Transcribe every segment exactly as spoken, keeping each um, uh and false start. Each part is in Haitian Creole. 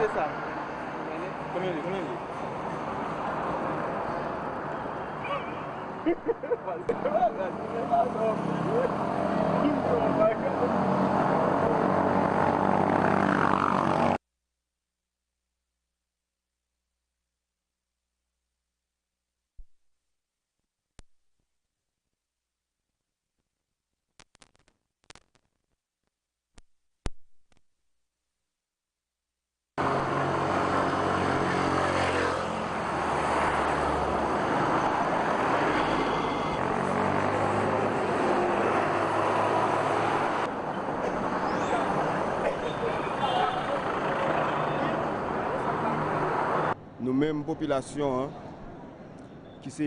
Se sa. Konbyen li? Konbyen li? Nou menm popilasyon an, ki se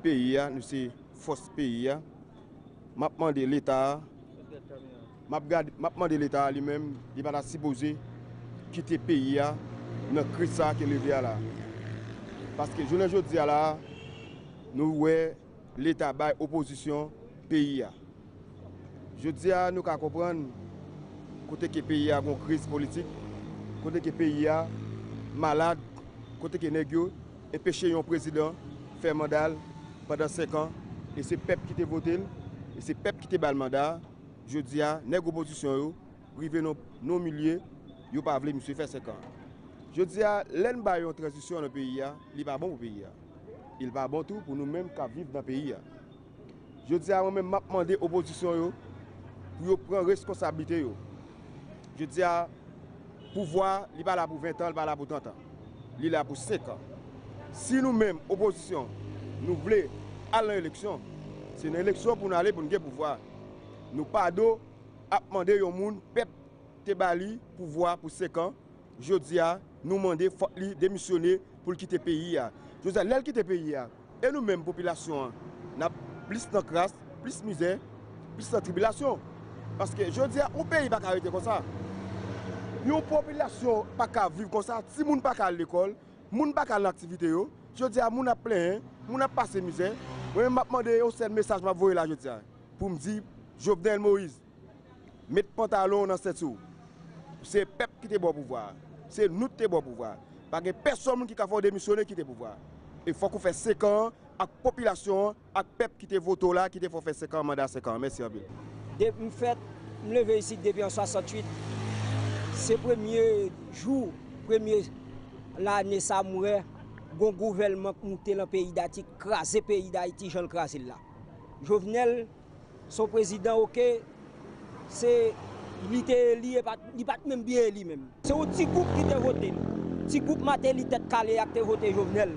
peyi a, nou se fòs peyi a. M ap mande Leta a, m ap gad, m ap mande Leta a li menm, li pa ta sipoze kite peyi a nan kriz sa a ke l rive a la. Paske jounen jodi a la, nou wè Leta bay opozisyon peyi a. Jodi a, nou ka konprann kote ke peyi a gon kriz politik, kote ke peyi a malad, kote ke nèg yo enpeche yon prezidan fè manda l pandan senk an, e se pèp ki te vote l, e se pèp ki te ba l manda a. Jodi a, nèg opozisyon yo rive nan, nan milye, yo pa vle misye fè senk an. Jodi a, lè n bay yon tranzisyon nan peyi a, li pa bon pou peyi a. E li pa bon tou pou nou menm k ap viv nan peyi a. Jodi a, mwen menm, m ap mande opozisyon yo pou yo pran reskonsablite yo. Jodi a, pouvwa, li pa la pou ven tan, li pa la pou trant an. Li la pou senk an. Si nou menm, opozisyon, nou vle al nan eleksyon, se nan eleksyon pou n ale pou n gen pouvwa. Nou pa do ap mande yon moun pèp te ba li pouvwa pou senk an. Jodi a, nou mande fòk li demisyone pou l kite peyi a. Jodi a, lè l kite peyi a, e nou menm popilasyon an, n ap plis nan kras, plis mizè, plis nan tribilasyon. Paske jodi a, yon peyi pa ka rete konsa. Yon popilasyon pa ka viv konsa, timoun pa ka al lekòl, moun pa ka al nan aktivite yo. Jodi a, moun ap plenyen, moun ap pase mizè. Mwen menm, m ap mande yon sèl mesaj m ap voye la jodi a, pou m di Jovenel Moïse, met pantalon w nan senti w. Se pèp ki te ba w pouvwa a. Se nou ki te ba w pouvwa a. Pa gen pèsonn moun ki ka fè w demisyone kite pouvwa a. E fòk ou fè senk an ak popilasyon an, ak pèp ki te vote w la, ki te fè w fè senk an, manda senk an. Mèsi anpil. Depi m fèt, m leve isit depi an swasanntuit. Se premye jou, premye lane sa m wè gon gouvèlman k moute lan peyi Dayiti, k kraze peyi Dayiti jan l kraze l la. Jovenel, se yon prezidan, oke, se, li te eli, e pa, li pa t menm byen eli menm. Se yon ti gwoup ki te vote l. Ti gwoup Mateli tèt kale a k te vote Jovenel.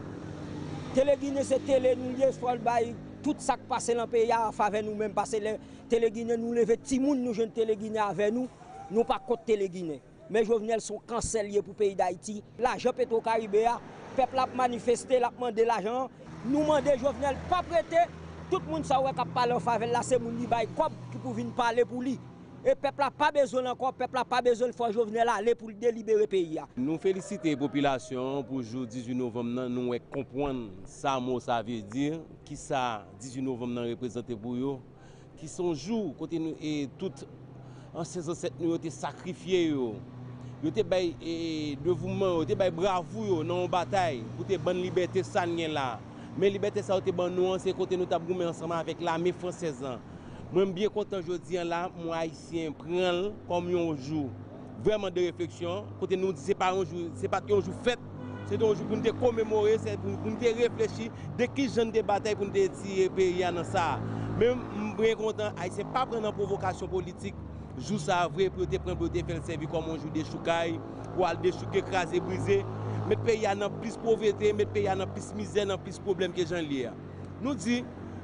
Teleginen se tele nou l ye, fò l bay tout sa k pase lan peyi a an favè nou menm, paske lè Teleginen nou leve timoun, nou jwenn Teleginen avè nou, nou pa kont Teleginen. Men Jovenel se yon kansè l ye pou peyi Dayiti. Lajan Petwokaribe a, pèp la ap manifeste, l ap mande lajan an. Nou mande Jovenel pa prete. Tout moun sa w wè k ap pale an favè l la, se moun li bay kòb ki pou vin pale pou li. E pèp la pa bezwen l ankò, pèp la pa bezwen l, fò Jovenel ale pou l delibere peyi a. Nou felisite popilasyon an pou jou dizuit novanm nan, nou wè, konprann sa mo sa vle di, kisa dizuit novanm nan reprezante pou yo. Ki se yon jou kote nou, e, tout ansyen zansèt nou yo te sakrifye yo. Yo te bay, e, devouman yo, yo te bay bravou yo nan yon batay pou te ban n libète sa n gen la. Men libète sa yo te ban nou an, se kote nou t ap goumen ansanm avèk lame fransèz lan. Mwen, m byen kontan jodi a la, mwen Ayisyen pran l kòm yon jou vrèman de refleksyon, kote nou di se pa yon jou, se pa t yon jou fèt, se te yon jou pou n te komemore, se pou, pou n te reflechi de ki jan n te batay pou n te retire peyi a nan sa. Men m byen kontan Ayisyen pa pran nan pwovokasyon politik jou sa a vre, pou yo te pran, pou yo te fè l sèvi kòm yon jou dechoukay, pou al dechouke, kraze, brize, met peyi a nan plis povrete, met peyi a nan plis mizè, nan plis pwoblèm ke jan l ye a. Nou di,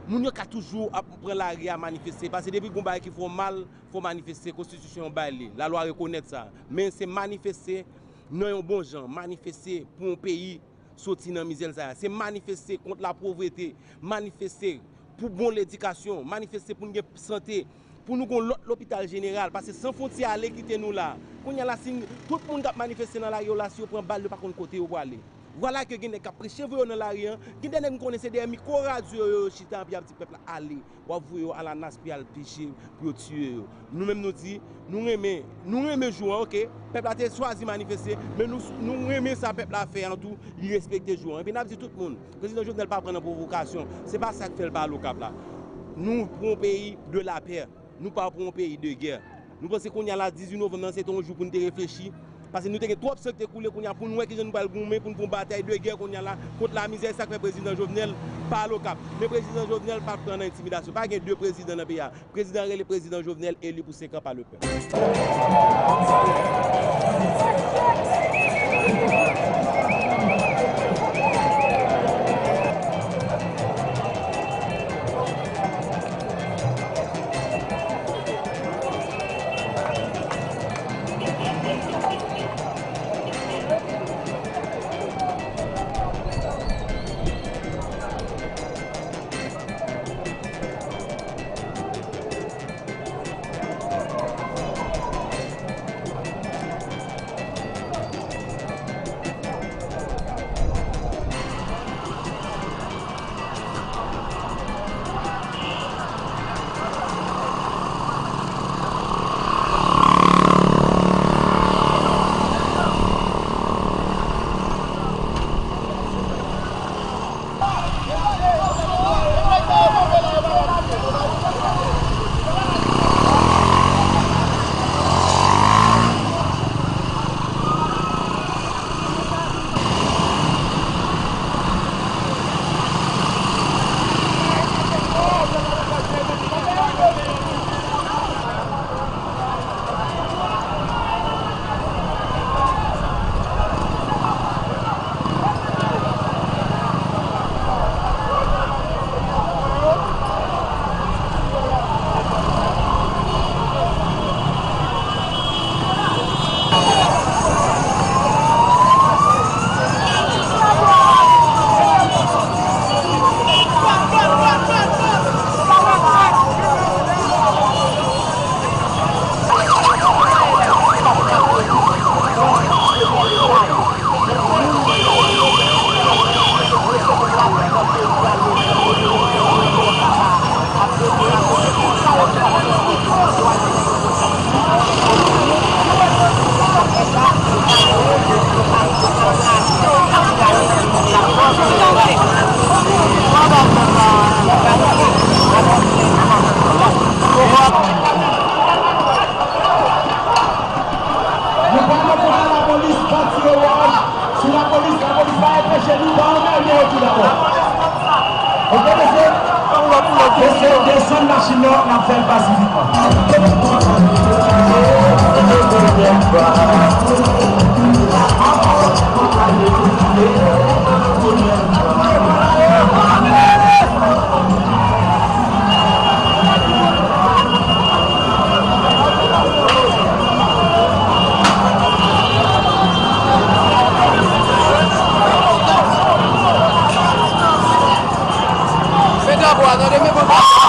moun yo ka toujou ap pran lari a manifeste, paske depi gon bagay ki fè w mal, fò w manifeste, konstitisyon an bay li, lalwa rekonèt sa. Men se manifeste nan yon bon jan, manifeste pou yon peyi soti nan mizè l sa a. Se manifeste kont lapovrete, manifeste pou bon ledikasyon, manifeste pou n gen sante, pou nou gon lòt lopital jeneral, paske San Fwontyè ale kite nou la. Kounye a la, si n, tout moun k ap manifeste nan lari yo la, si yo pran bal, yo pa konn kote yo prale. Vwala ke gen nèg k ap preche, voye yo nan lari an. Gen de nèg m konnen se dèyè mikwo radyo yo, yo chita, epi y ap di pèp la ale. W ap voye yo alanas pou y al peche, pou yo tiye yo. Nou menm nou di, nou renmen, nou renmen jou an, oke. Pèp la te chwazi manifeste, men nou, nou renmen sa pèp la fè an tou, li respekte jou an. Epi n ap di tout moun, prezidan Jovenel pa pran nan pwovokasyon. Se pa sa k fè l pa al Okap la. Nou pou yon peyi de lapè. Nou pa pou yon peyi de gè. Nou panse kounye a la, dizuit novanm nan, se te yon jou pou n te reflechi. Paske nou te gen twòp san k te koule, kounye a pou n wè kijan nou pral goumen, pou n pran batay de gè kounye a la kont lamizè, e sa k fè prezidan Jovenel pa al Okap. Men prezidan Jovenel pa pran nan entimidasyon. Pa gen de prezidan nan peyi a. Prezidan rele prezidan Jovenel, eli pou senk an pa lepèp. Nou pa nan kont a lapolis pa tire wòch sou lapolis, lapolis pa anpeche nou, pa anmède yo tou dabò. Oke, mesye? Mesye, desann machin nan, n ap fè l pasifikman. Men drapo a, tande, men drapo a.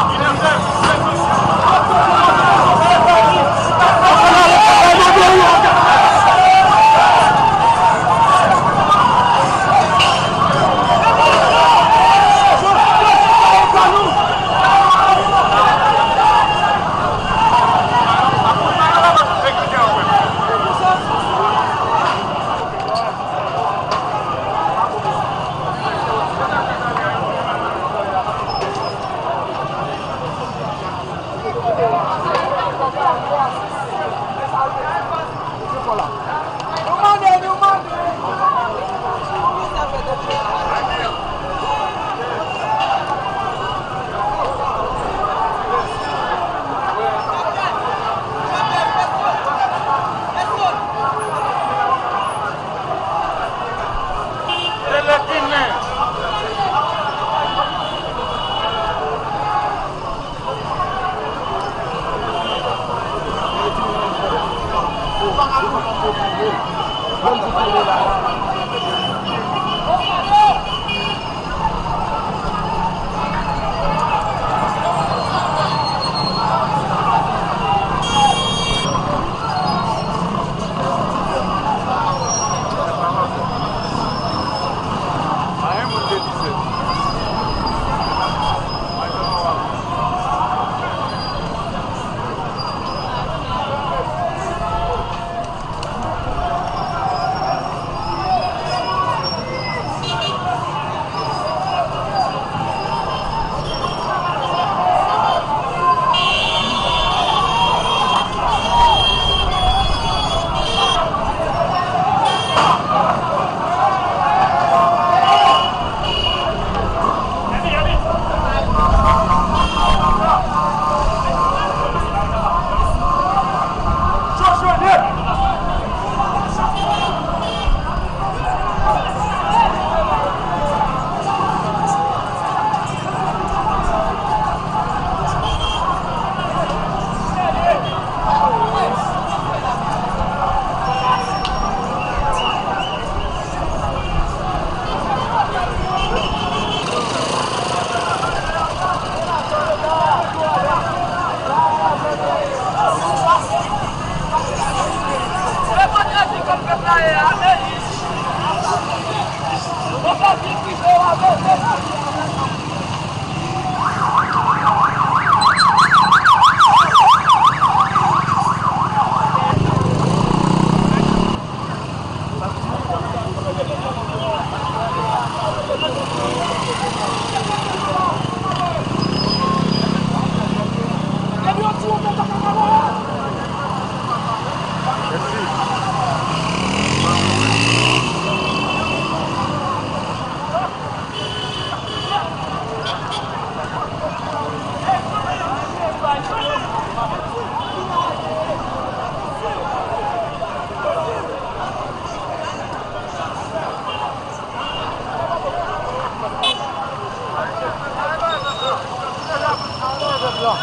Gad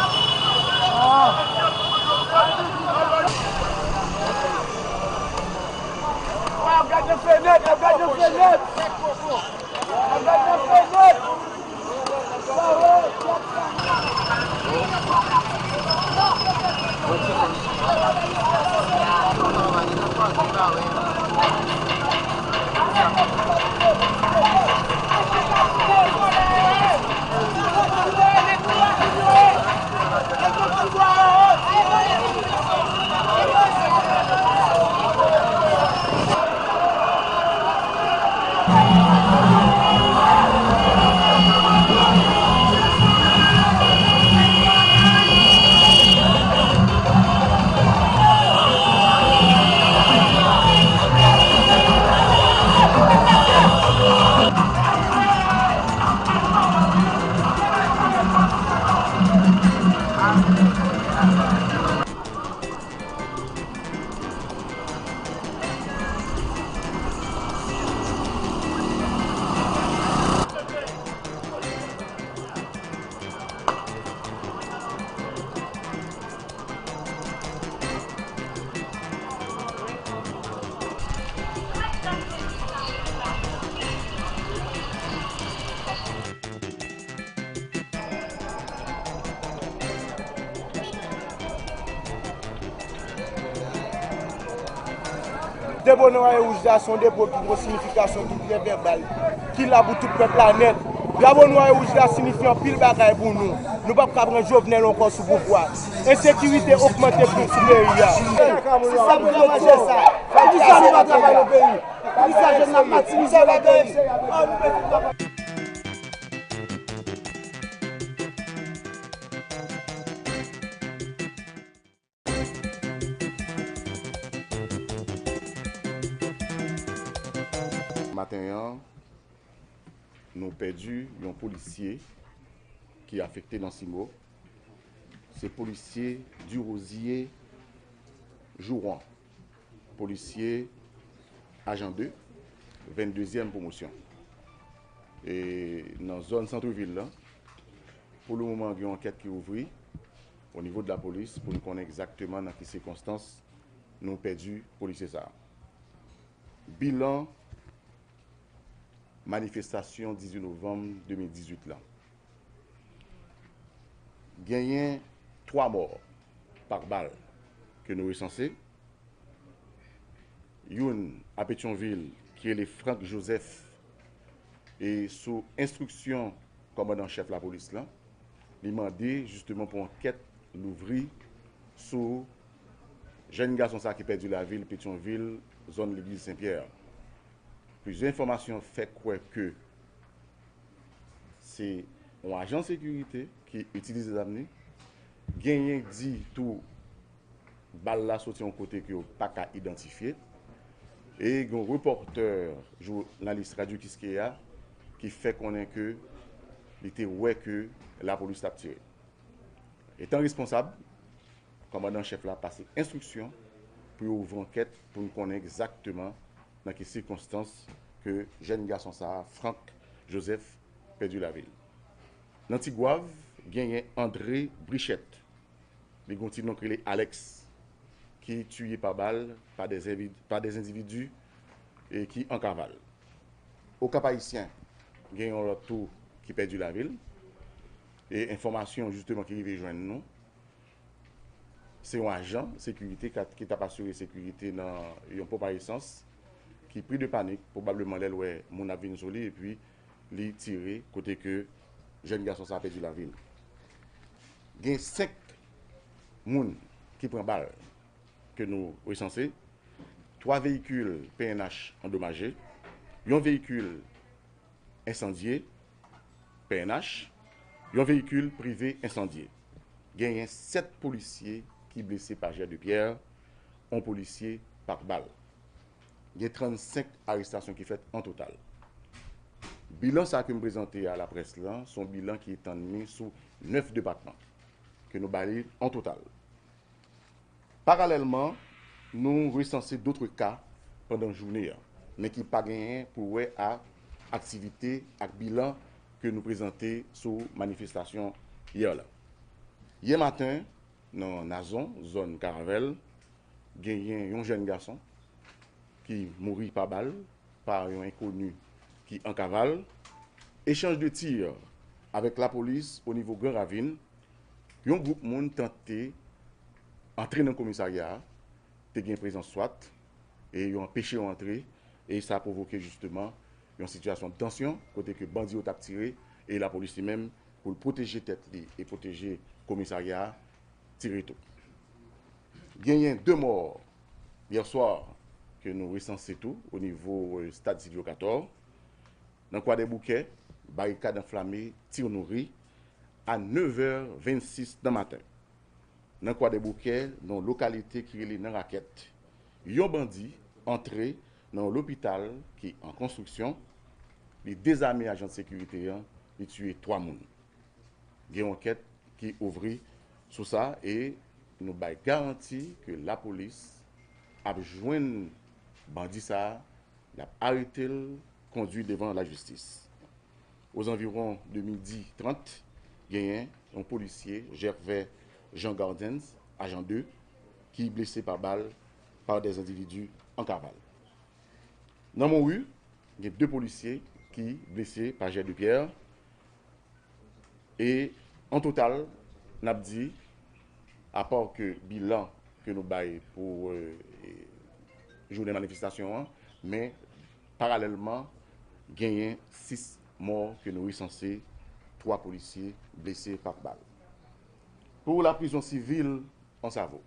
nan fenèt, gad nan fenèt. Gad nan fenèt. Depo nwa e wouj la se yon depo ki gen yon siyifikasyon ki trè vèbal, ki la pou tout pèp la nèt. Drapo nwa e wouj la siyifi anpil bagay pou nou. Nou p ap ka pran Jovenel ankò sou pouvwa. Ensekirite ogmante plis sou peyi a. Sa pou manje sa. Poukisa nou pa travay nan peyi? Poukisa jèn n ap matirize nan peyi? Maten an, nou pèdi yon polisye ki afekte nan Simo. Se polisye Durosier Jouan, polisye ajan de, venndezyèm pwomosyon. E nan zòn santvil la, pou le moman, gen yon ankèt ki ouvri o nivo de lapolis pou n konnen egzakteman nan ki sikonstans nou pèdi polisye sa a. Bilan manifestasyon dizuit novanm de mil dizuit la. Genyen twa mò pa bal ke nou resanse. Youn a Petyonvil ki rele Franck Joseph, e sou enstriksyon kòmandan chèf lapolis la, li mande jisteman pou ankèt louvri sou jèn gason sa ki pèdi lavi l Petyonvil, zòn legliz Sen Pyè. Plizyè enfòmasyon fè kwè ke se yon ajan sekirite ki itilize zam li. Genyen di tou bal la soti yon kote ke yo pa ka idantifye. E gen yon repòtè, jounalis Radyo Kiskeya, ki fè konnen ke li te wè ke lapolis t ap tire. Etan responsab, kòmandan chèf la pase enstriksyon pou yo ouvri ankèt pou n konnen egzakteman nan ki sikonstans ke jèn gason sa a, Franck Joseph, pèdi lavi l. Nan Tigwav, genyen André Brichette, li gen yon ti non k rele Alex, ki tiye pa bal pa dè envi-, pa dè endividi e ki an kaval. Okap Ayisyen, gen yon lòt tou ki pèdi lavi l. E enfòmasyon jisteman ki rive jwenn nou, se yon ajan sekirite ka-, ki t ap asire sekirite nan yon ponp a esans ki pri de panik, pwobableman lè l wè moun ap vin sou li, epi li tire kote ke jèn gason sa a pèdi lavi l. Gen senk moun ki pran bal ke nou resanse, twa veyikil P N H andomaje, yon veyikil ensandye, P N H, yon veyikil prive ensandye. Genyen sèt polisye ki blese pa jè de pyè, yon polisye pa bal. Gen trannsenk arestasyon ki fèt an total. Bilan sa ke m prezante a laprès lan, se yon bilan ki etann li sou nèf depatman ke nou ba li an total. Paralèlman, nou resanse dotre ka pandan jounen an, men ki pa genyen pou wè a aktivite ak bilan ke nou prezante sou manifestasyon yè la. Yè maten, nan Nazon, zòn Karavèl, genyen yon jèn gason ki mouri pa bal pa yon enkoni ki an kaval. Echanj de tir avèk lapolis o nivo Gran Ravin, yon gwoup moun tante antre nan komisarya a, te gen prezans swat, e yo anpeche yo antre, e sa pwovoke jisteman yon sitiyasyon de tansyon, kote ke bandi yo t ap tire, e lapolis li menm, pou l pwoteje tèt li e pwoteje komisarya a, tire tou. Genyen de mò yè swa ke nou resanse tou o nivo, eh, Stad Silvio Cator. Nan Kwadèboukè, barikad anflame, tir nouri a nevè vennsis nan maten. Nan Kwadèboukè, nan yon lokalite ki rele Nan Rakèt, yon bandi antre nan yon lopital ki an konstriksyon, li dezame ajan de sekirite an, li tiye twa moun. Gen yon ankèt ki ouvri sou sa e nou bay garanti ke lapolis ap jwenn bandi sa a, l ap arete l, kondui devan lajistis. Ozanviwon de midi trant, genyen yon polisye, Gervais Jean Gardens, ajan de, ki blese pa bal pa dè endividi an kaval. Nan Monwi, gen de polisye ki blese pa jè de pyè. E an total, n ap di, apa ke bilan ke nou bay pou, eh, jounen manifestasyon an, men paralèlman, genyen sis mò ke nou resanse, twa polisye blese pa bal. Pou laprizon sivil Ansavo,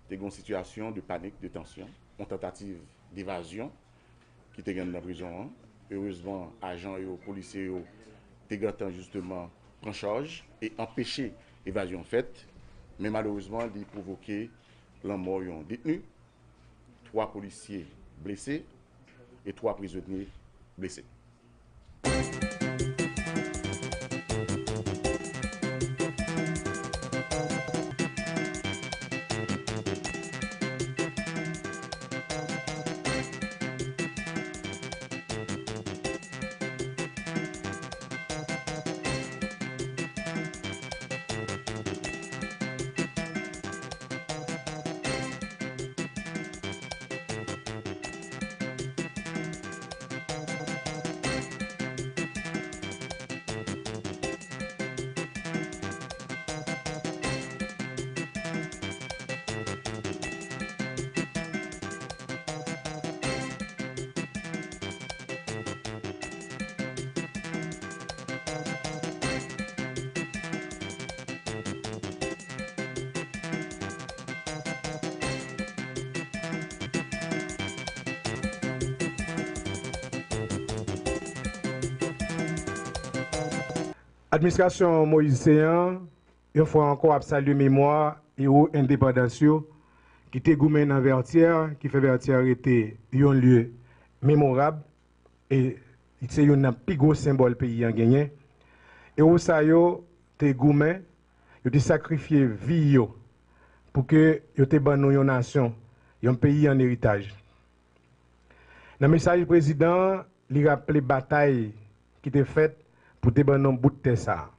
te gen yon sitiyasyon de panik, de tansyon, yon tantativ devazyon ki te gen nan prizon an. Erezman, ajan yo, polisye yo, te gentan jisteman pran chaj e anpeche evazyon fèt, men malerezman, li pwovoke lanmò yon detni, twa polisye blese e twa prizonye blese. Administrasyon Moyiz Seyan, yon fwa ankò, ap salye memwa ewo endepandans yo ki te goumen nan Vètyè, ki fè Vètyè rete yon lye memorab, e se youn nan pi gwo senbòl peyi an genyen. Ewo sa yo te goumen, yo te sakrifye vi yo pou ke yo te ban nou yon nasyon, yon peyi an eritaj. Nan mesaj prezidan an, li raple batay ki te fèt pou te ban nou bout tè sa a.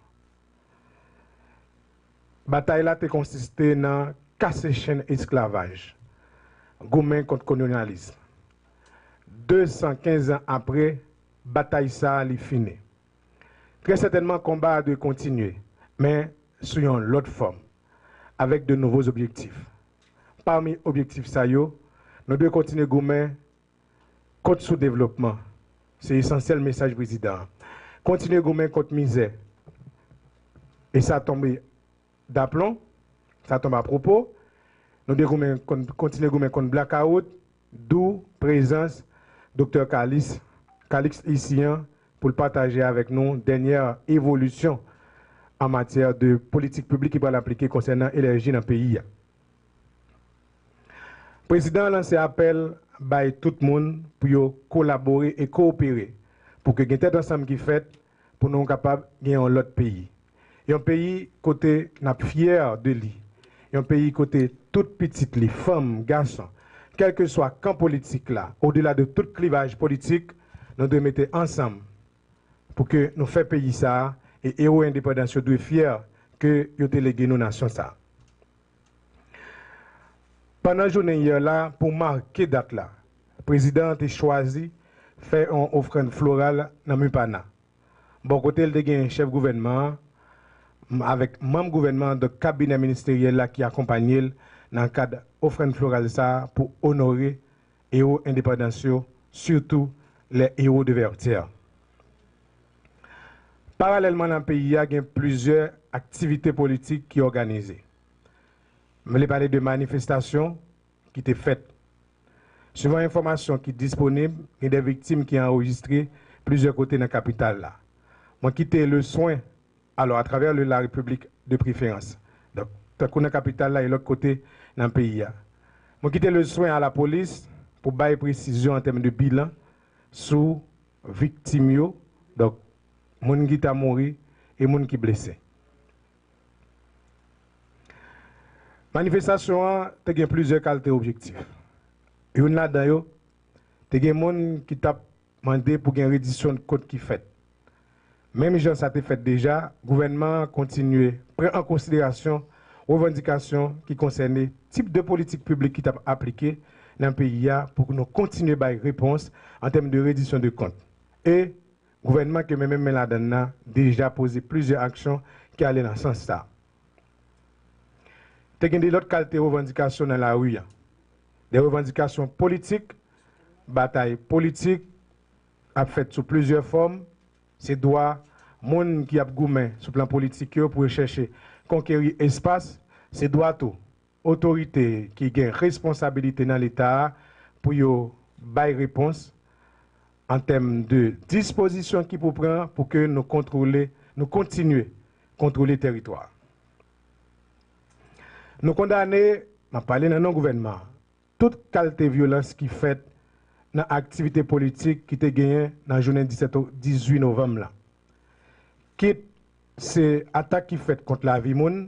Batay la te konsiste nan kase chenn esklavaj, goumen kont kolonyalis. De san kenz an apre, batay sa a li fini. Trè sètènman, konba a dwe kontinye, men sou yon lòt fòm, avèk de nouvo objektif. Pami objektif sa yo, nou dwe kontinye goumen kont soudevlopman. Se esansyèl mesaj prezidan an. Kontinye goumen kont mizè. E sa tonbe daplon, sa tonbe apwopo. Nou dwe goumen, kon-, kontinye goumen kont blakawout, dou prezans Doktè Kalis, Calixte isi an, pou l pataje avèk nou dènyè evolisyon an matyè de politik piblik ki pral aplike konsènan enèji nan peyi a. Prezidan an lanse apèl bay tout moun pou yo kolabore e kowopere pou ke gen tèt ansanm ki fèt pou nou kapab gen yon lòt peyi. Yon peyi kote n ap fyè de li. Yon peyi kote tout pitit li, fanm, gason, kèlkeswa kan politik la, odela de tout klivaj politik, nou dwe mete ansanm pou ke nou fè peyi sa a, e ewo endepandans yo dwe fyè ke yo te lege nou nasyon sa a. Pandan jounen yè la, pou make dat la, prezidan an te chwazi fè yon ofrann floral nan Mupana. Bò kote l, te gen chèf gouvènman an, m- avèk manm gouvènman an, donk kabinè ministeryèl la ki akonpanye l nan kad ofrann floral sa a pou onore ewo endepandans yo, sitou les héros de Vertières. Paralèlman, nan peyi a, gen plizyè aktivite politik ki òganize. M vle pale de manifestasyon ki te fèt. Suivan enfòmasyon ki disponib, gen de viktim ki anrejistre plizyè kote nan kapital la. Mwen kite le soin, alò, à travers le, la République de préférence. Donk, tankou nan kapital la e lòt kote nan peyi a. Mwen kite le soin à la police pou bay presizyon an tèm de bilan sou viktim yo, donk, moun ki ta mouri e moun ki blese. Manifestasyon an te gen plizyè kalte objektif. Youn ladan yo, te gen moun ki t ap mande pou gen redisyon kont ki fèt. Menm jan sa te fèt deja, gouvènman an kontinye pran an konsiderasyon revandikasyon ki konsène tip de politik piblik ki t ap aplike nan peyi a pou nou kontinye bay repons an tèm de redisyon de kont. E gouvènman ke mwen menm men ladan l nan deja poze plizyè aksyon ki ale nan sans sa a. Te gen de lòt kalte revandikasyon nan lari a. De revandikasyon politik, batay politik ap fèt sou plizyè fòm. Se dwa moun ki ap goumen sou plan politik yo pou yo chèche konkeri espas. Se dwa tou otorite ki gen responsabilite nan Leta a pou yo bay repons an tèm de dispozisyon ki pou pran pou ke nou kontwole, nou kontinye kontwole tèritwa a. Nou kondane, m ap pale nan non gouvènman an, tout kalte vyolans ki fèt nan aktivite politik ki te genyen nan jounen disèt o-, dizuit novanm la. Kit se atak ki fèt kont lavi moun,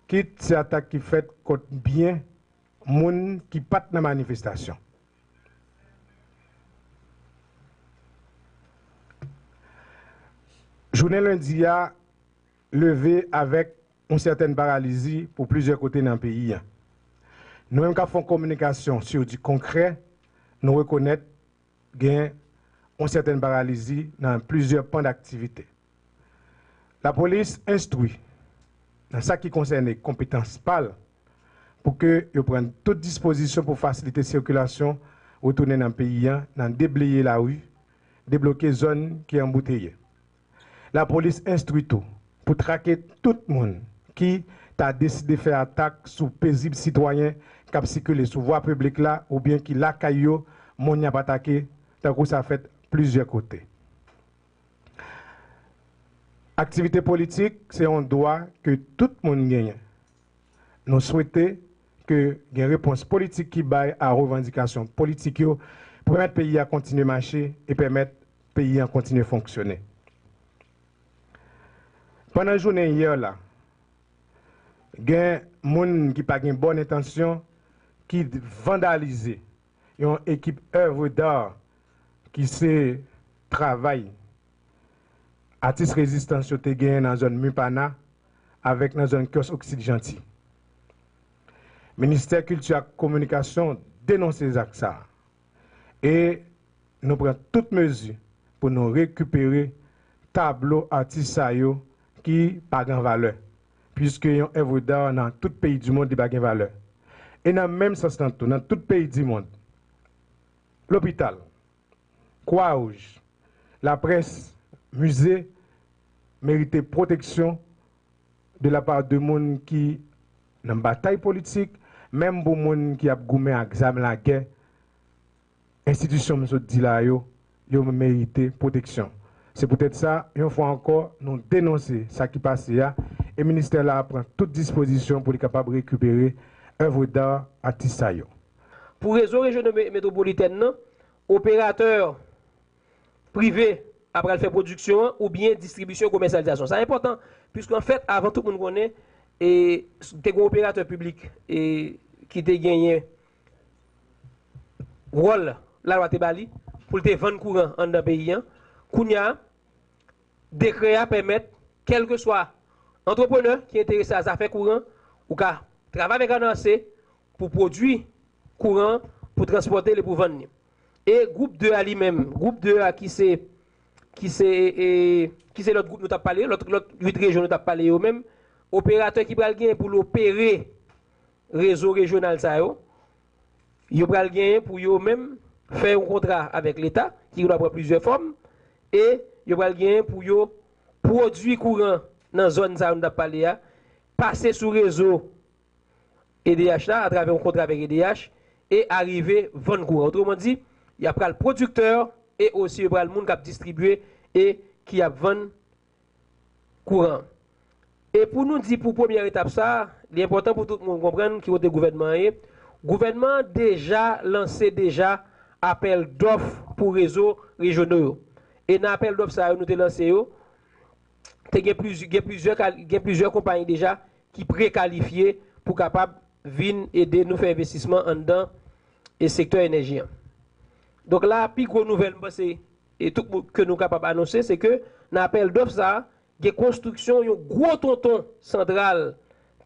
kit se atak ki fèt kont byen moun ki pa t nan manifestasyon. Jounen lendi a leve avèk yon sètèn paralizi pou plizyè kote nan peyi a. Nou menm k ap fè yon kominikasyon sur du concret, nou rekonèt gen yon sètèn paralizi nan plizyè pan daktivite. Lapolis enstwi, nan sa ki konsène konpetans pa l, pou ke yo pran tout dispozisyon pou fasilite sikilasyon retounen nan peyi a, nan debleye lari, debloke zòn ki anbouteye. Lapolis enstwi tou pou trake tout moun ki ta deside fè atak sou pezib sitwayen k ap sikile sou vwa piblik la oubyen ki lakay yo moun y ap atake, tankou sa fèt plizyè kote. Aktivite politik se yon dwa ke tout moun genyen. Nou swete ke gen repons politik ki bay a revandikasyon politik yo pou pèmèt peyi a kontinye mache e pèmèt peyi a kontinye fonksyone. Pandan jounen yè la, gen moun ki pa gen bòn entansyon ki vandalize yon ekip œuvre d'art ki se travay atis rezistans yo te genyen nan zòn Mupana avèk nan zòn Kyòs Oksid Janti. Ministè Kilti ak Kominikasyon denonse zak sa a. E nou pran tout mezi pou nou rekipere tablo atis sa yo ki pa gen valè, piske yon œuvre d'art nan tout peyi di mond li pa gen valè. E nan menm sans lan tou, nan tout peyi di mond, lopital, Kwawouj, laprès, mize merite pwoteksyon de la part de moun ki nan batay politik, menm pou moun ki ap goumen ak zam lagè, enstitisyon m sot di la yo, yo merite pwoteksyon. Se poutèt sa, yon fwa ankò, nou denonse sa ki pase a, e ministè la ap pran tout dispozisyon pou li kapab rekipere œuvre d'art atis sa yo. Pou rezo rejyon me- metwopolitèn nan, operatè prive ap pral fè pwodiksyon an oubyen distribisyon, komèsyalizasyon. Sa enpòtan, piske anfèt, avan tout moun konnen, e, te gen yon operatè piblik, e, ki te genyen wòl lalwa te ba li pou l te vann kouran anndan peyi a. Kounye a, dekrè a pèmèt, kèlkeswa antreprenè ki enterese a zafè kouran, ou ka travay avèk Anase pou pwodui kouran, pou transpòte l e pou vann li. E gwoup de a li menm, gwoup de a ki se, ki se, e, ki se lòt gwoup nou t ap pale, lòt, lòt uit rejyon nou t ap pale yo menm, operatè ki pral gen pou l opere rezo rejyonal sa yo, yo pral genyen pou yo menm fè yon kontra avèk Leta, ki dwa pran plizyè fòm, e yo pral genyen pou yo pwodui kouran nan zòn sa yo nou t ap pale a, pase sou rezo E D H la, atravè yon kontra avèk E D H, e arive vann kouran. Otreman di, y ap pral pwodiktè, e osi yo pral moun k ap distribye e ki ap vann kouran. E pou nou di pou premyè etap sa, li enpòtan pou tout moun konprann ki kote gouvènman an ye. Gouvènman an deja lanse deja apèl dòf pou rezo rejyonal yo. E nan apèl dòf sa yo, nou te lanse yo, te gen pliz-, gen plizyè kal-, gen plizyè konpayi deja ki prekalifye pou kapab vin ede nou fè envestisman anndan e sektè enèji an. Donk la, pi gwo nouvèl, m panse, e tout moun ke nou kapab anonse, se ke nan apèl dòf sa a, gen konstriksyon yon gwo tonton santral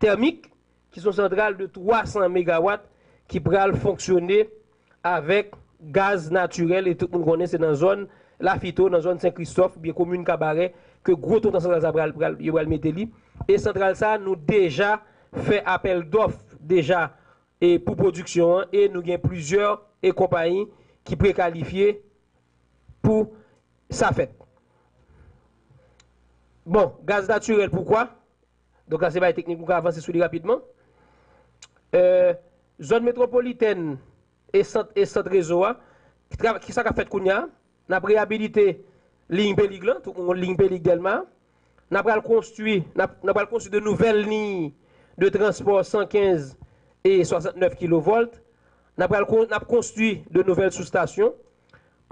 tèmik, ki se yon santral de twa san megawat, ki pral fonksyone avèk gaz natirèl, e tout moun konnen se nan zòn Lafito, nan zòn Sen Kristòf, oubyen komin Kabarè, ke gwo tonton santral sa pral, pral, yo pral mete li. E santral sa, nou deja fè apèl dòf deja, e pou pwodiksyon an, e nou gen plizyè, e konpayi ki prekalifye pou sa fèt. Bon, gaz natirèl, poukwa? Donk la, se bagay teknik, nou ka avanse sou li rapidman. Euh, zòn metwopolitèn e sant, e sant rezo a, ki tra-, ki sa k ap fèt kounye a? N ap reyabilite liy Pelig lan, tout moun konn liy Pelig Dèlma. N ap pral konstwi, n ap, n ap pral konstwi de nouvèl liy de transpò san kenz e swasantnèf kilovòlt. N ap pral kon-, n ap konstwi de nouvèl soustasyon.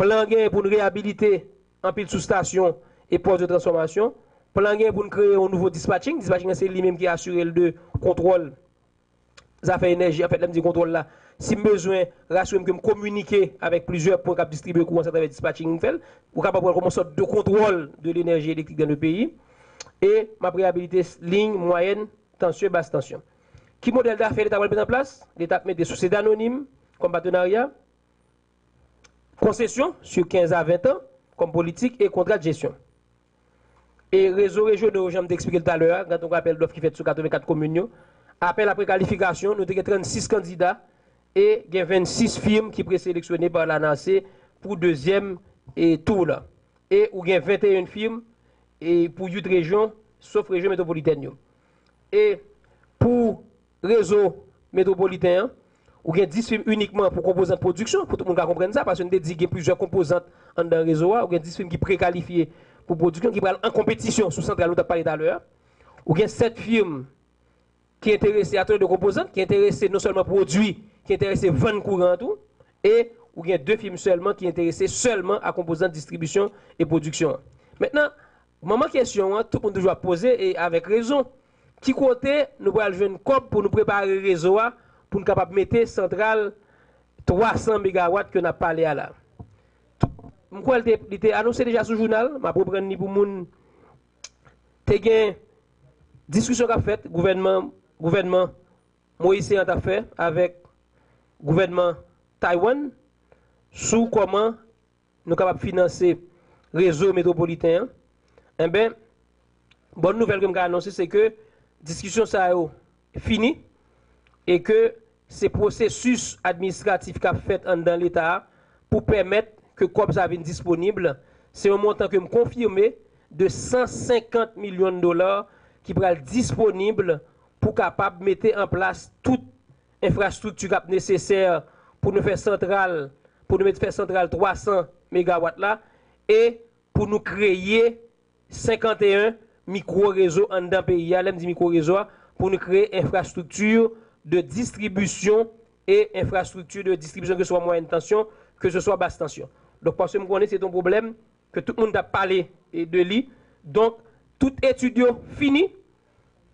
Plan gen pou n reyabilite anpil soustasyon e pòs de transfòmasyon. Plan gen pou n kreye yon nouvo dispatching. Dispatching lan se li menm ki asire l de kontwòl zafè enèji. Anfèt, lè m di kontwòl la, si m bezwen, rasire m ke m kominike avèk plizyè pwen k ap distribye kouran sa atravè dispatching m fè l. Ou kapab pran l kòm yon sòt de kontwòl de lenèji elektrik dans le pays. E m ap reyabilite liy mwayèn tansyon e bas tansyon. Ki modèl dafè Leta pral met an plas? Leta ap mete sosyete anonim kòm patenarya, konsesyon sou kenz a ven tan kòm politik e kontra de jesyon. E rezo rejyonal yo, jan m te eksplike l talè a, gen yon apèl dòf ki fèt sou katrevenkat komin yo. Apèl a prekalifikasyon, nou te gen trannsis kandida e gen vennsis fim ki preseleksyone pa Lanase pou dezyèm, e, tou la. E ou gen venteyen fim, e, pou uit rejyon, sof rejyon metwopolitèn yo. E pou rezo metwopoliten an, ou gen dis fim inikman pou konpozant pwodiksyon, pou tout moun ka konprann sa, paske n te di gen plizyè konpozant anndan rezo a, ou gen dis fim ki prekalifye pou pwodiksyon, ki pral an konpetisyon sou santral nou t ap pale talè a. Ou gen sèt fim ki enterese a travè de konpozant, ki enterese non sèlman pwodui, ki enterese vann kouran an tou, e ou gen de fim sèlman ki enterese sèlman a konpozant distribisyon e pwodiksyon an. Mentnan, manman kesyon an, tout moun toujou ap poze, e avèk rezon, ki kote nou pral jwenn kòb pou nou prepare rezo a, pou n kapab mete santral twa san megawat ke n ap pale a la? M kwè l te, li te anonse deja sou jounal, m ap reprann li pou moun. Te gen diskisyon k ap fèt, gouvènman, gouvènman Moyiz Seyan t ap fè avèk gouvènman Taiwan sou kòman nou kapab finanse rezo metwopoliten an. Enben, bòn nouvèl ke m ka anonse, se ke diskisyon sa yo fini e ke se pwosesis administratif k ap fèt anndan Leta a pou pèmèt ke kòb sa vin disponib. Se yon montan ke m konfime de san senkant milyon dola ki pral disponib pou kapab mete an plas tout enfrastrikti k ap nesesè pou nou fè santral, pou nou mete fè santral twa san megawat la, e pou nou kreye senkanteyen mikwo rezo anndan peyi a. Lè m di mikwo rezo a, pou nou kreye enfrastrikti de distribisyon e enfrastrikti de distribisyon, ke se swa mwayèn tansyon, ke se swa bas tansyon. Donk, paske m konnen se yon pwoblèm ke tout moun t ap pale, e, de li. Donk, tout etid yo fini.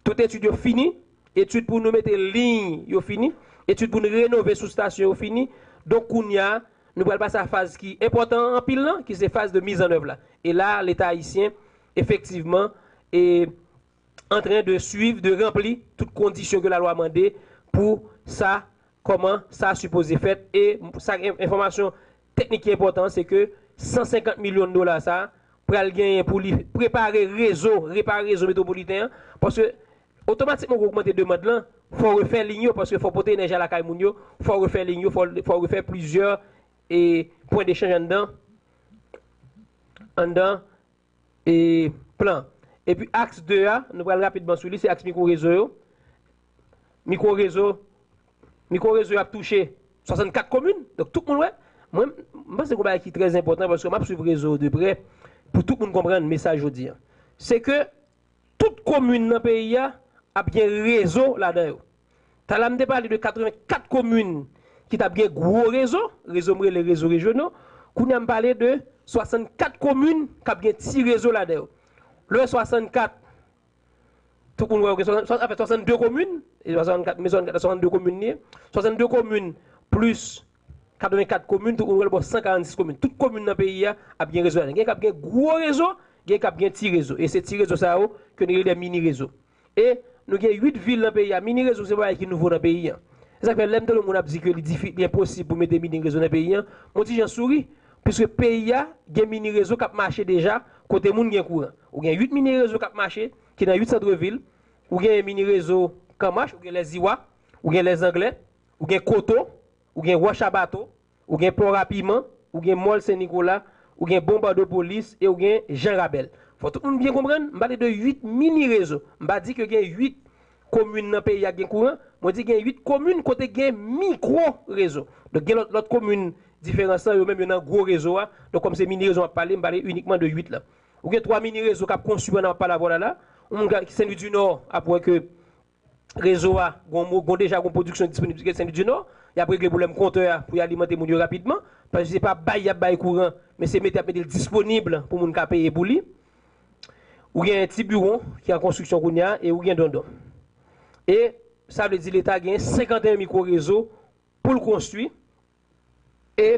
Tout etid yo fini. Etid pou nou mete liy yo fini. Etid pou nou renove soustasyon yo fini. Donk, kounye a, nou pral pase a faz ki enpòtan anpil lan, ki se faz de mizannèv la. E la, Leta ayisyen, efektivman, e, antren de swiv, de ranpli tout kondisyon ke lalwa mande pou sa, kòman sa sipoze fèt. E sa, en- enfòmasyon teknik ki enpòtan, se ke san senkant milyon dola sa pral genyen pou li prepare rezo, repare rezo metwopoliten an, paske otomatikman w ogmante demann lan, fò w refè liy yo, paske fò w pote enèji a lakay moun yo, fò w refè liy yo, fò, fò w refè plizyè e, pwen dechanj anndan, anndan e, plan. Epi aks de a, nou pral rapidman sou li, se aks mikwo rezo yo. Mikwo rezo, mikwo rezo yo ap touche swasannkat komin. Donk tout moun wè. Mwen, m panse gon bagay ki trè enpòtan paske m ap swiv rezo de prè pou tout moun konprann mesaj jodi a. Se ke tout komin nan peyi a ap gen rezo ladan yo. Talè a m te pale de katrevenkat komin ki t ap gen gwo rezo, rezo m rele rezo rejyonal. Kounye a m pale de swasannkat komin k ap gen ti rezo ladan yo. Lè swasannkat, tout moun wè yo gen swasannde, anfèt, swasannde komin, e swasannkat, men swasannkat, swasannde komin li ye. Swasannde komin plis katrevenkat komin, tout moun wè l bò san karannsis komin. Tout komin nan peyi a ap gen rezo ladan. Gen k ap gen gwo rezo, gen k ap gen ti rezo. E se ti rezo sa yo ke nou rele de mini rezo. E nou gen uit vil nan peyi a. Mini rezo se bagay ki nouvo nan peyi a. Se sa k fè lè m tande moun ap di ke li difi, li enposib pou mete mini rezo nan peyi a, m on ti jan souri, piske peyi a gen mini rezo k ap mache deja, kote moun gen kouran. Ou gen uit mini rezo k ap mache, ki nan uit sant vil. Ou gen mini rezo Kanmach, ou gen Lèziwa, ou gen Lèzanglè, ou gen Koto, ou gen Wòch a Bato, ou gen Pò Rapiman, ou gen Mòl Sen Nikola, ou gen Bonbadopolis e ou gen Jan Rabèl. Fò tout moun byen konprann, m pale de uit mini rezo. M pa di ke gen uit komin nan peyi a gen kouran, mwen di gen uit komin kote gen mikwo rezo. Donk gen lòt, lòt komin diferans lan, yo menm yo nan gwo rezo a. Donk kòm se mini rezo m ap pale, m pale inikman de uit la. Ou gen twa mini rezo k ap konstwi pandan m ap pale avè w la la. Yon moun ka- Sen Lwi di Nò ap wè ke rezo a, gon, gon deja gon pwodiksyon disponib Sen Lwi di Nò, y ap regle pwoblèm kontè a pou y alimante moun yo rapidman, paske se pa bay y ap bay kouran, men se mete y ap mete l disponib pou moun ka peye pou li. Ou gen Tibiwon ki an konstriksyon kounye a, e ou gen Dondon. E sa vle di Leta gen senkanteyen mikwo rezo pou l konstwi, e